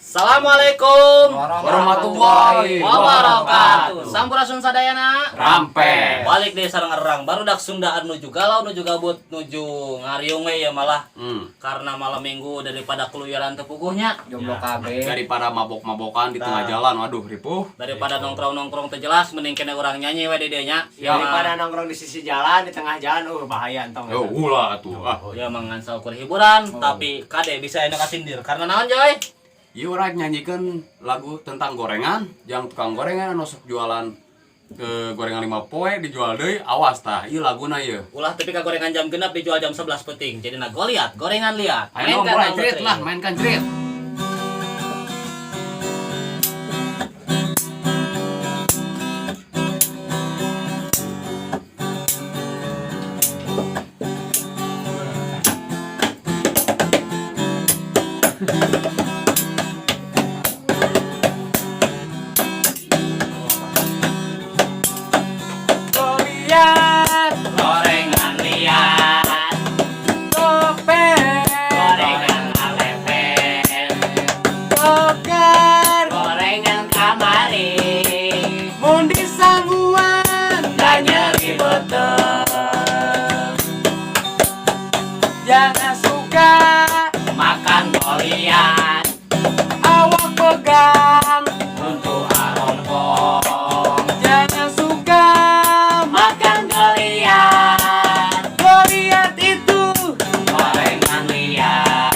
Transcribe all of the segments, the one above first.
Assalamualaikum warahmatullahi wabarakatuh. Sampurasun sadayana. Rampes. Balik deh sareng erang barudak Sunda nuju galau, nuju gabut, nuju ngariung we ya malah karena malam Minggu daripada keluyuran teu puguh nya. Jomblo kabeh. Daripada mabok-mabokan di tengah jalan, waduh, ripuh. Daripada nongkrong-nongkrong teu jelas, mending kene urang nyanyi we di dieu nya. Ya. Daripada nongkrong di sisi jalan, di tengah jalan, bahaya entong. Yo, ulah atuh. Ah. Ya mangan saukur hiburan, tapi kade bisa enak kasindir. Karena naon, Joy? Ieu urang nyanyikan lagu tentang gorengan, yang tukang gorengan anu sok jualan ke gorengan 5 poe dijual deui, awas tah. Ieu laguna ieu. Ulah tepi ka gorengan jam 6 dijual jam 11 peuting. Jadi na goliat, gorengan liat. Ayo mulai dangdut cerit teh. Lah, mainkan cerit. Goliat, Gorengan liat, topet, gorengan alepet, toker, gorengan kamari, mun disangguan, da nyeri beuteung. Jangan suka Makan goliat, awak pegang, untuk arompong. Jangan suka Makan goliat, Goliat itu gorengan liat.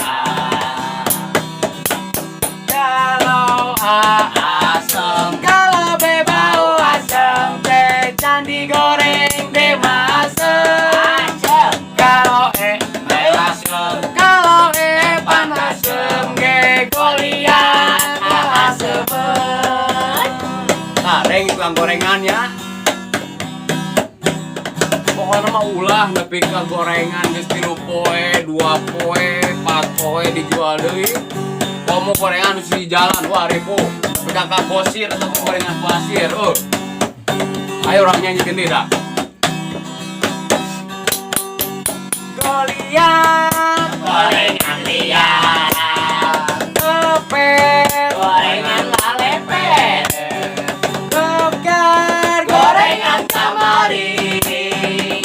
Kalau A Asem, kalau B bau asem, C candi goreng, D asem. Asem, Kalau E melasem, kalau E panasem, G Goliat asem. Nah, reng tukang gorengan ya. Pokoknya mah ulah nepi ka gorengan geus 3 poe, 2 poe, 4 poe dijual deui. Komo gorengan di jalan, wah, ripuh. Nepi ka bosir atau gorengan pasir. Oh. Ayo urang nyanyikeun deui dah. Goliat, Gorengan liat, topet, gorengan lalepet, toker, gorengan kamari,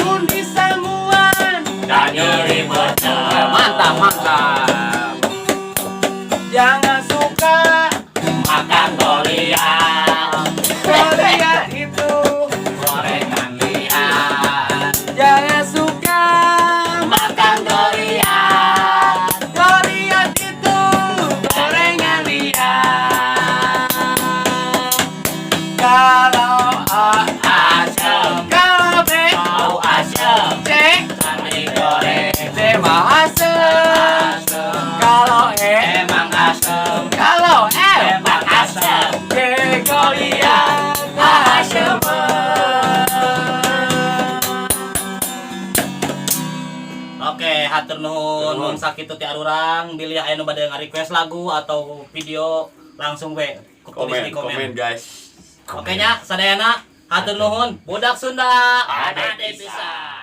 mun disanguan, da nyeri beuteung. Mantap, mantap. Jangan suka Makan goliat, Goliat itu, gorengan liat, jangan suka makan goliat, Goliat itu, gorengan liat. Kalau A asem, kalau B bau asem, C candi goreng, C mah asem. Asem, Kalau E emang asem, kalau F emang asem. G Goliat asem. Oke, hatur nuhun mun sakitu ti arurang, bilih aya nu bade nga-request lagu atau video, langsung we tulis Komen, di komen. komen, guys. Oke nya, sadayana hatur nuhun, budak Sunda. Ade Ade pisan.